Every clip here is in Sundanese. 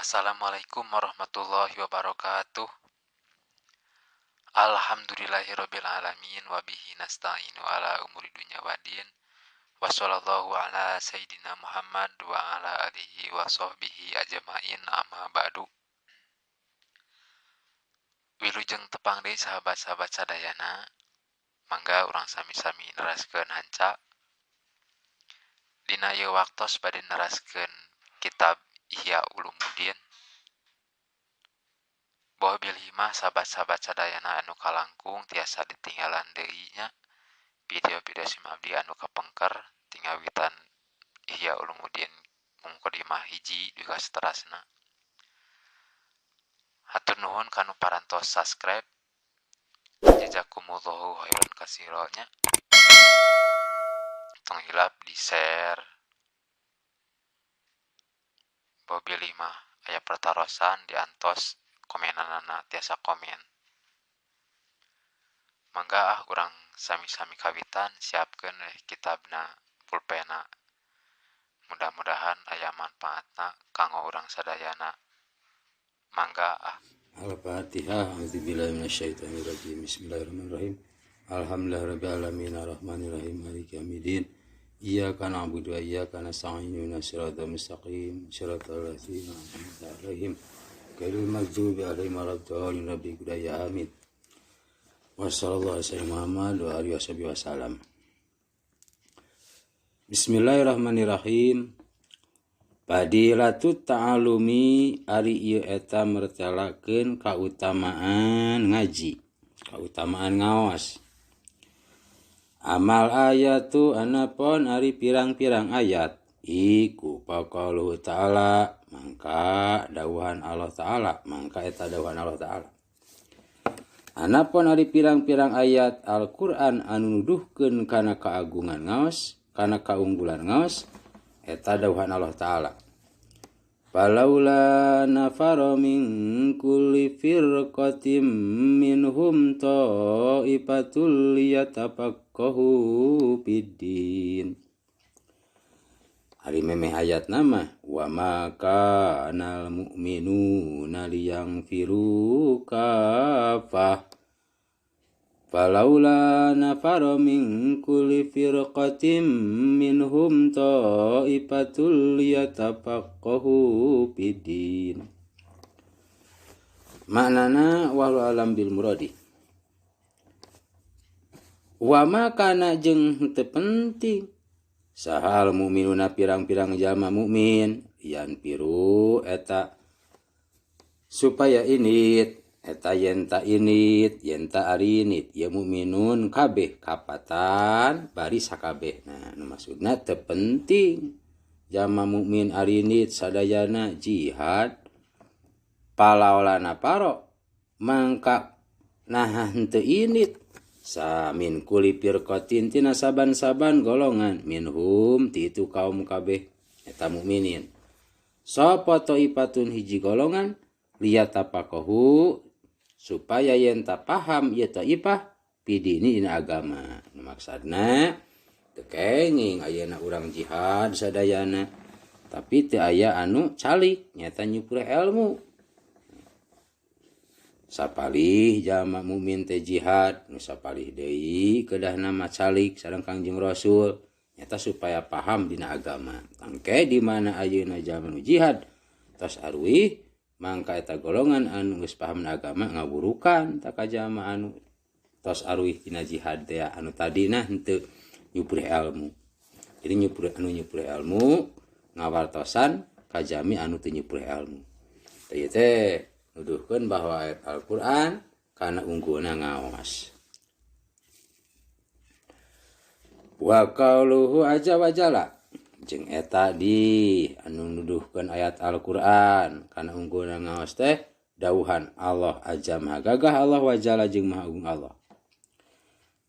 Assalamualaikum warahmatullahi wabarakatuh. Alhamdulillahirabbil alamin wa bihi nasta'inu ala umuri dunya waddin. Wa sallallahu ala sayidina Muhammad wa ala alihi wa sahbihi ajmain, amma ba'du. Wilujeng tepang deui sahabat-sahabat sadayana. Mangga urang sami-sami neraskeun hanca. Dina ieu waktos bade neraskeun kitab Ihya Ulumuddin. Boh bilih mah sahabat-sahabat sadayana anu kalangkung tiasa ditinggalan deui nya video-video sim abdi anu kapengker tingawitan Ihya Ulumuddin mungkodimah hiji dugi ka saterasna. Hatur nuhun kanu parantos subscribe. Jazakumullahu khairan katsira nya. Tong hilap di share. Boh bilih mah aya pertarosan diantos komenanana tiasa komen. Mangga ah urang sami-sami kawitan siapkeun we kitabna, pulpena. Mudah-mudahan aya manfaatna kanggo urang sadayana. Mangga ah. Al-Fatihah. A'udzubillahi minasyaitonirrajim. Bismillahirrahmanirrahim. Alhamdulillahirabbil alamin arrahmanirrahim maliki yaumiddin. Iyyaka na'budu wa iyyaka nasta'in ihdinas siratal mustaqim siratal ladzina an'amta 'alaihim ghairil maghdubi 'alaihim waladdallin. Rabbi hidayah amin. Wassallallahu ala Muhammad wa alihi washabihi wasallam. Bismillahirrahmanirrahim. Fadilatut ta'alumi ari ieu eta mertelakeun kautamaan ngaji, kautamaan ngaos. Amal ayatu anapon ari pirang-pirang ayat iku faqaluhu ta'ala mangka dawuhan Allah ta'ala, mangka eta dawuhan Allah ta'ala. Anapon ari pirang-pirang ayat Al-Qur'an anu nuduhkeun kana keagungan ngaos, kana kaunggulan ngaos, eta dawuhan Allah ta'ala. Falaula nafara min kulli firqatin minhum ta'ifatul liyatafaqahu fiddin. Ari memeh ayat nama wa ma kanal mu'minuna liyangfiru kafah. Falaula nafara min kulli firqatin minhum ta'ifatul liyatafaqahu fiddin. Maknana wallahu alam bil muradi. Wa ma kana jeung teu penting sahal mukminuna pirang-pirang jalma mukmin yan piru eta supaya init eta yenta init yenta arinit ya mukminun kabeh kapatan bari sakabeh. Nah nu maksudna teu penting jalma mukmin arinit sadayana jihad palaolana paro mangka nah henteu init samin kuli firqatin tina saban-saban golongan minhum ti itu kaum kabeh eta mukminin sapa taifatun hiji golongan liyatafaqahu supaya yen ta paham ieu taifah pidini dina agama. Nu maksudna teu kenging ayeuna urang jihad sadayana tapi teu aya anu calik nyata nyupure ilmu. Sapalih jalma mukmin teh jihad nu sapalih deui kedahna mah calik sareng Kangjeng Rasul nyata supaya paham dina agama. Tangke di mana ayeuna jalma nu jihad tos aruih mangka eta golongan anu geus paham na agama ngaburukan ta ka jalma anu tos aruih dina jihad teh anu tadina henteu nyupurih ilmu. Jadi nyupurih anu nyupurih ilmu ngawartosan ka jami anu teu nyupurih ilmu. Teh teh nuduhkeun bahwa ayat Al-Qur'an kana unggulna ngaos. Wa qauluhu azza wa jalla jeung eta di anu nuduhkeun ayat Al-Qur'an kana unggulna ngaos teh dawuhan Allah azza maha gagah Allah wa jalla jeung maha agung Allah.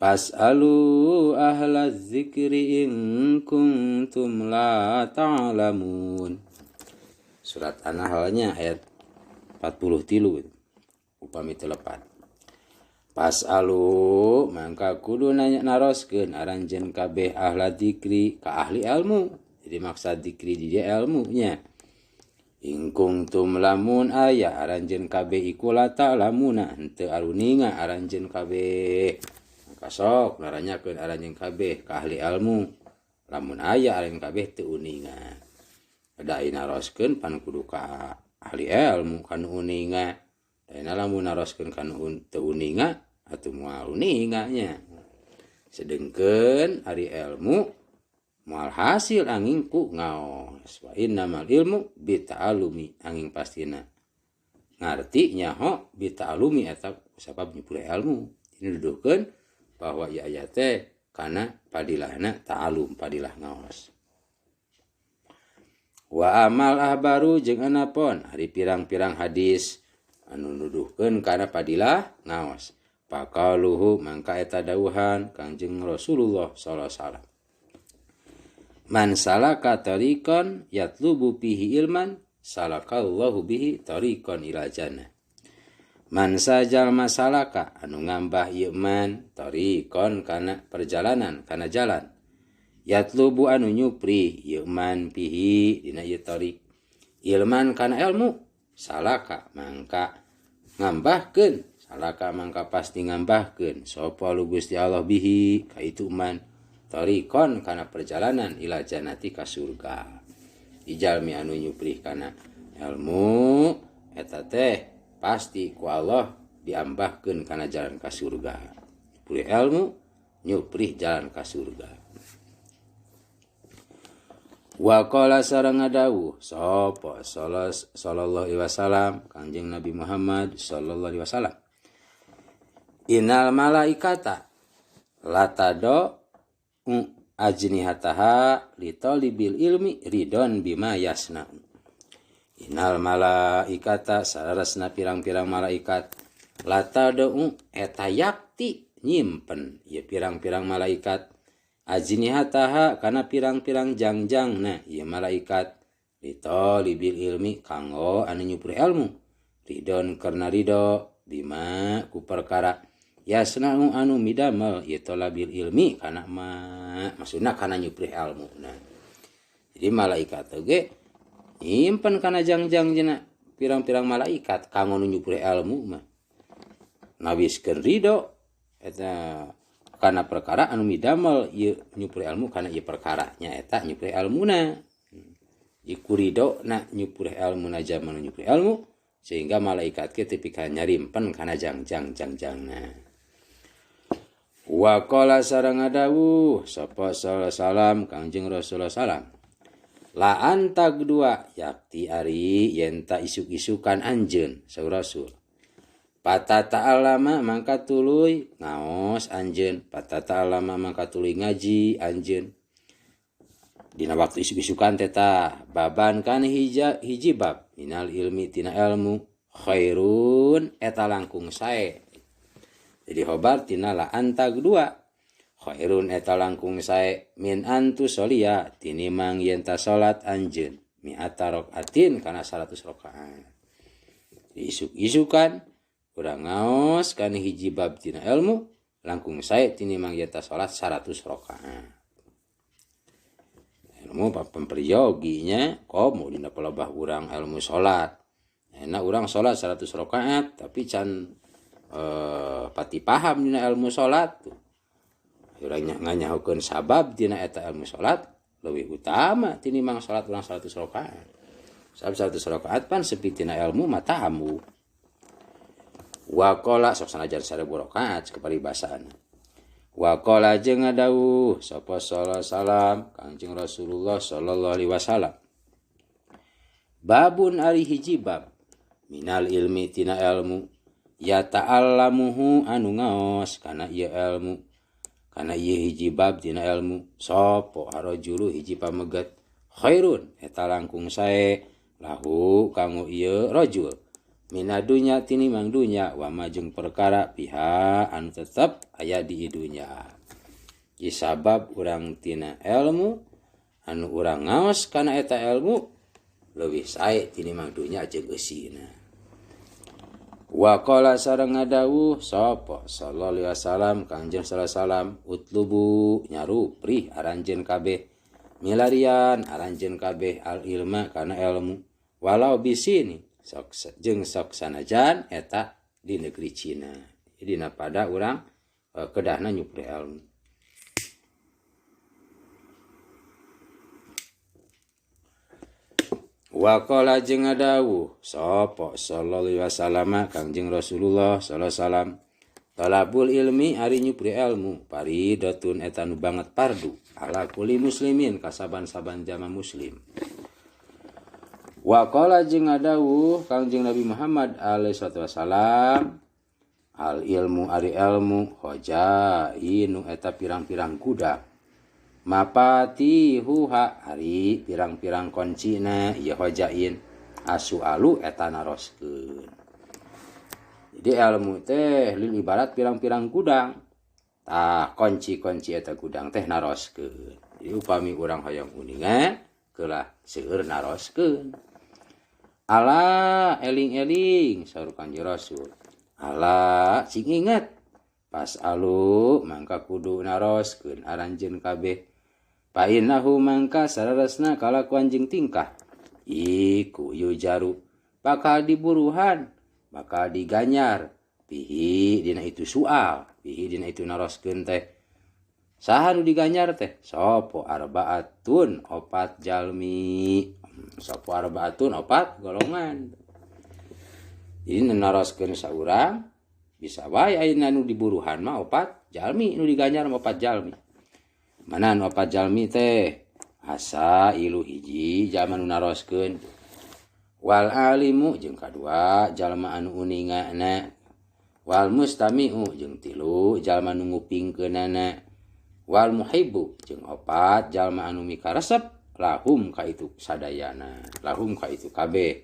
Fas'alu ahla dzikri in kuntum la ta'lamun. Surat An-Nahl-nya ayat 43 upami teu lepat. Fas'alu mangka kudu nanya naroskeun aranjeun kabeh ahla dzikri ka ahli ilmu. Jadi maksud dzikri di dia ilmunya. Ingkung tum lamun aya aranjeun kabeh iku lata lamuna henteu aruninga aranjeun kabeh. Maka sok naranyakeun aranjeun kabeh ka ahli ilmu lamun aya aranjeun kabeh teu uninga. Da naroskeun pan kudu ka ahli ilmu kanu uninga. Ayeuna lamun naroskeun kanu teu uninga atuh moal uninga nya. Sedengkeun ari ilmu moal hasil angin ku ngaos. Wa innamal ilmu bita'alumi angin pastina ngarti nyaho bita'alumi eta sabab nyupure ilmu. Ini nuduhkeun bahwa ieu aya teh kana padilahna ta'alum padilah ngaos. Wa amal ahbaru jeung anapon ari pirang-pirang hadis anu nuduhkeun kana padilah ngaos. Paqaluhu mangka eta dawuhan Kangjeng Rasulullah sallallahu alaihi wasallam. Man salaka tariqan yatlubu fihi ilman salakallahu bihi tariqan ila jannah. Man sajal masalaka anu ngambah ieu man tariqan kana perjalanan kana jalan. Yatlubu anu nyupri ieu man fihi dina ieu tariq ilman kana ilmu salaka mangka ngambahkeun salaka mangka pasti ngambahkeun sapa lu Gusti Allah bihi ka itu man tariqon kana perjalanan ila jannati ka surga. Ijalmi anu nyuprih kana ilmu eta teh pasti ku Allah diambahkeun kana jalan ka surga. Nyuprih ilmu nyuprih jalan ka surga. Wa qala sareng ngadawuh sapa sallallahu alaihi wasallam Kangjeng Nabi Muhammad sallallahu alaihi wasallam. Innal malaikata latado ajnihataha li talibil ilmi ridon bima yasna. Innal malaikata sarasna pirang-pirang malaikat latado eta yakti nyimpen ieu pirang-pirang malaikat ajnihataha kana pirang-pirang jangjangna ieu malaikat li talibil ilmi kanggo anu nyupri ilmu ridon karena ridho bima ku perkara yasna'u anu midamel ieu talabil ilmi kana ma maksudna kana nyuprih ilmu. Nah, jadi malaikat oge nyimpen kana jangjang jena pirang-pirang malaikat kanggo nu nyuprih ilmu mah nawiskeun ridho eta kana perkara anu midamel ieu nyuprih ilmu kana ieu perkara nya eta nyuprih ilmuna. Iku ridho na nyuprih ilmuna zaman nyuprih ilmu sehingga malaikat ge teu pika nyarimpen kana jangjang jangjangna. Wa qala sareng ngadawuh sapa salam Kangjeng Rasulullah salam. La antag dua yakti ari yen ta isuk-isukan anjeun saur Rasul. Patata alama mangka tuluy ngaos anjeun, patata alama mangka tuluy ngaji anjeun. Dina waktu isuk-isukan teh tah baban kan hiji bab minal ilmi tina ilmu khairun eta langkung sae. Jadi khobar tina la antag dua khairun eta langkung sae min antu solia tinimang yen ta salat anjeun mi'ata rakaatin kana 100 rakaat. Isuk-isukan urang ngaos kana hiji bab tina ilmu langkung sae tinimang yen ta salat 100 rakaat. Ilmu pemperyoginya komo dina palebah urang ilmu salat. Enak urang salat 100 rakaat tapi can pati paham dina ilmu salat tuh. Urang nganyahokeun sabab dina eta ilmu salat leuwih utama tinimang salat urang 100 rakaat. Sabab 100 rakaat pan sepi tina ilmu mah tamu. Wa qala sok sanajan 1000 rakaat keparibasaan. Wa qala jeung ngadawuh sapa salam Kangjeng Rasulullah sallallahu alaihi wasallam. Babun ari hiji bab minal ilmi tina ilmu ya ta'allamuhu anu ngaos kana ieu ilmu kana ieu hiji bab tina ilmu sapa arajulu hiji pamegat khairun eta langkung sae lahu kanggo ieu rajul mina dunya tinimang dunya wa majeng perkara pihak anu tetep aya di dunya. Isabab urang tina ilmu anu urang ngaos kana eta ilmu leuwih sae tinimang dunya jeung eusina. Wa qala sareng ngadawuh sapa sallallahu alaihi wasallam Kangjeng sallallahu alaihi wasallam utlubu nyaruprih aranjeun kabeh milarian aranjeun kabeh al ilma kana ilmu Walau bisini sok jeung sok sanajan eta di negeri Cina. Jadi na pada urang kedahna nyupri ilmu. Wa qala jeung ngadawuh sapa sallallahu alaihi wasallam Kangjeng Rasulullah sallallahu alaihi wasallam talabul ilmi ari nyupri ilmu faridatun eta nu banget fardu ala kulli muslimin kasaban-saban jama muslim. Wa qala jeung ngadawuh Kangjeng Nabi Muhammad alaihi salatu wasalam al ilmu ari ilmu hojainu eta pirang-pirang kuda mapatihuha ari pirang-pirang kuncina ieu hojain asualu eta naroskeun. Jadi ilmu teh lil ibarat pirang-pirang gudang tah kunci-kunci eta gudang teh naroskeun. Jadi upami urang hoyong uninga keulah seueur naroskeun. Ala eling-eling saur Kanjeng Rasul. Ala sing inget pas alu mangka kudu naroskeun aranjeun kabeh. Fa innahu mangka sararesna kalakuan jeung tingkah iku yujaru bakal diburuhan bakal diganyar pihi dina itu soal pihi dina itu naroskeun teh. Saha nu diganyar teh? Sopo arbaatun opat jalmi, sopo arbaatun opat golongan. Jadi naroskeun saurang bisa wae ayeuna nu diburuhan mah opat jalmi, nu diganyar mah opat jalmi. Mana nu opat jalmi teh? Asa ilu hiji jalma nu naroskeun, wal alimu jeung kadua jalma anu uningana, wal mustami'u jeung tilu jalma nu ngupingkeunana, wal muhibbu jeung opat jalma anu mikaresep lahum ka itu sadayana, lahum ka itu kabeh.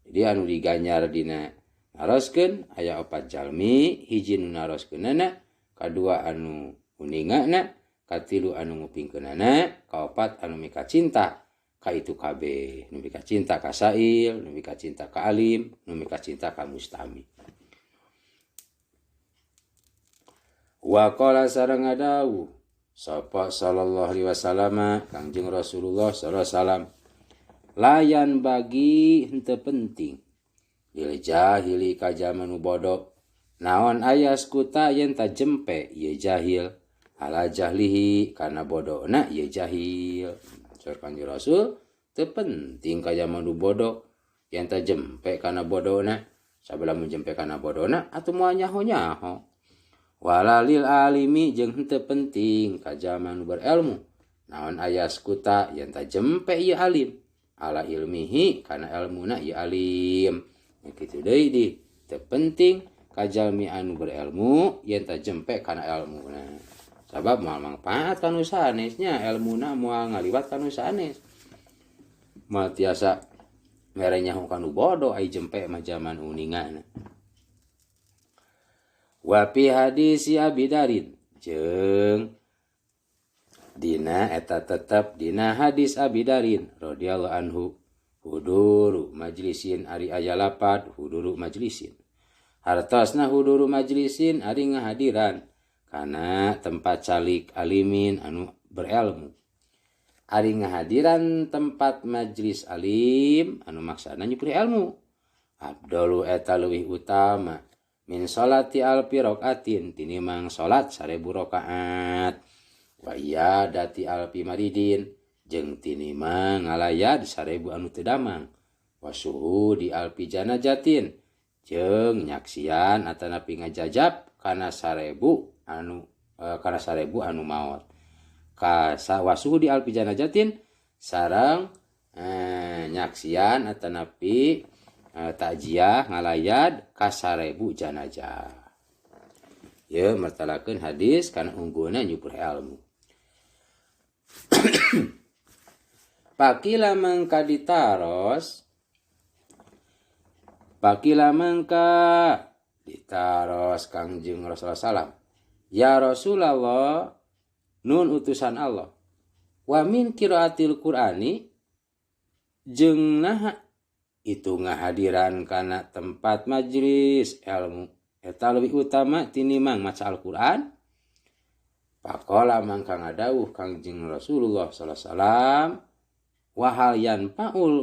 Jadi anu diganyar dina naroskeun aya opat jalmi, hiji nu naroskeunana, kadua anu uningana, katilu anu ngupingkeunana, kaopat anu mikacinta ka itu kabeh, nu mikacinta ka sail, nu mikacinta ka alim, nu mikacinta ka mustami. Wa qala sareng ngadawuh sapa sallallahu alaihi wasallam Kangjeng Rasulullah sallallahu alaihi wasallam layan bagi henteu penting lil jahili ka jalma nu bodoh naon ayas kuta yen ta jempe ieu jahil ala jahlihi kana bodona ieu jahil. Saur Kanjeng Rasul teu penting ka jalma nu bodoh yen ta jempe kana bodona, sabada mun jempe kana bodona atuh moal nyaho-nyaho. Walalil alimi jeung henteu penting ka jalma nu berilmu naon ayas kuta yen ta jempe ieu alim ala ilmihi kana elmuna ieu alim. Kitu deui di teu penting ka jalmi anu berilmu yen ta jempe kana elmuna, sabab moal mangpaat kanu sanesnya elmuna moal ngaliwat kanu sanes, moal tiasa mere nyaho kanu bodoh ai jempe mah jaman uningana. Wa fi hadisi Abi Darin jeung dina eta tetep dina hadis Abi Darin radhiyallahu anhu huduru majlisin ari aya lapad huduru majlisin hartosna huduru majlisin ari ngahadiran kana tempat calik alimin anu berilmu, ari ngahadiran tempat majlis alim anu maksana nyupri ilmu abdalu eta leuwih utama min salati alfi rakaatin tinimang salat 1000 rakaat wa iyadati alfi maridin jeung tinimang ngalayad 1000 anu teu damang wa suhudi alfi janajatin jeung nyaksian atanapi ngajajab kana 1000 anu kana 1000 anu maot ka wasuhu di alfi janajatin sareng nyaksian atanapi takziah ngalayad ka 1000 janajah. Ieu mertalakeun hadis kana unggulna nyukur ilmu. Pakila mangka ditaros, pakila mangka ditaros Kangjeng Rasulullah sallam, ya Rasulullah nun utusan Allah, wa min qiraatil Qur'ani jeung naha itu ngahadiran kana tempat majlis ilmu eta leuwih utama tinimang maca Al-Qur'an. Faqala mangka ngadawuh Kangjeng Rasulullah sallallahu alaihi wasallam, wa hal yanfa'ul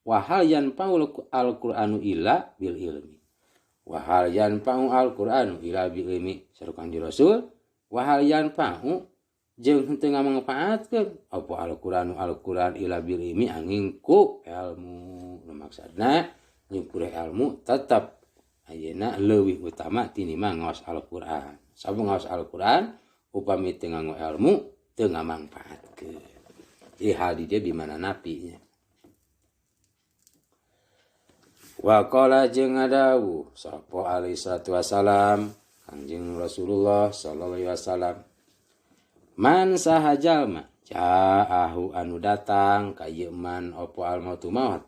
Wa hal yanfa'u al-Qur'anu illa bil ilmi. Wa hal yanfa'u al-Qur'anu illa bil ilmi. Saur Kangjeng Rasul wa hal yanfa'u jeung henteu ngamanfaatkeun apa al-Qur'anu al-Qur'an illa bil ilmi angin ku ilmu. Nu maksudna nyukur ilmu tetap ayeuna leuwih utama tinimbang ngaos Al-Qur'an. Sabab ngaos Al-Qur'an upami teu nganggo ilmu teu ngamanfaatkeun. Jadi hal di dia di mana napinya. Wa qala jeung ngadawuh sapa alaihi salatu wasalam Kangjeng Rasulullah sallallahu alaihi wasallam man saha jalma ja'ahu anu datang ka ieu man apa al-mautu maut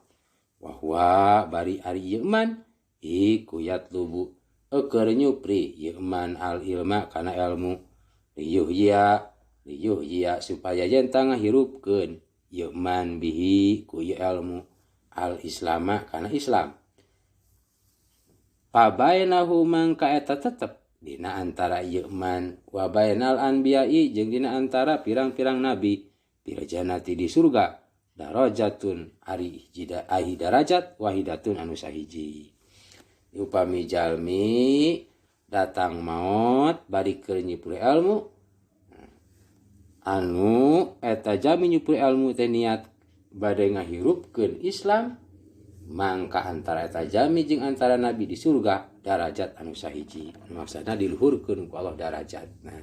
wa huwa bari ari ieu man iku yatlubu eukeur nyupri ieu man al ilma kana ilmu liyuhya liyuhya supaya yen ngahirupkeun ieu man bihi ku ieu ilmu al islama kana Islam. Pabainahu mangka eta tetep dina antara ieu man wa bainal anbiya'i jeung dina antara pirang-pirang nabi fil jannati di surga darajatun ari hiji ahi darajat wahidatun anu sahiji. Upami jalmi datang maot bari keur nyipul ilmu anu eta jalmi nyipul ilmu teh niat bade ngahirupkeun Islam mangka antara eta jalmi jeung antara nabi di surga darajat anu sahiji. Maksudna diluhurkeun ku Allah darajatna.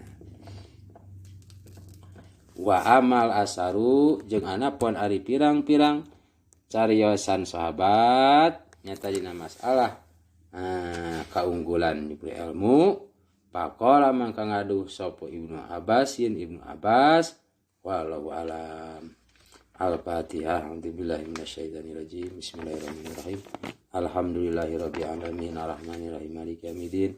Wa amal asaru jeung anapun ari pirang-pirang cariosan sahabat nyata dina masalah kaunggulan nyupri ilmu faqala mangka ngaduh sapa Ibnu Abbas yen Ibnu Abbas wallahu alam. Al-Fatihah. A'udzubillahi minasyaitonirrajim. Bismillahirrahmanirrahim. Alhamdulillahirabbil alamin arrahmanirrahim maliki yaumiddin.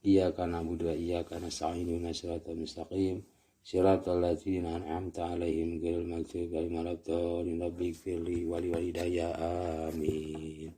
Iyyaka na'budu wa iyyaka nasta'in ihdinas siratal mustaqim. Siratal ladzina an'amta 'alaihim ghairil maghdubi 'alaihim waladdallin. Rabbighfirli wa liwalidayya. Amin.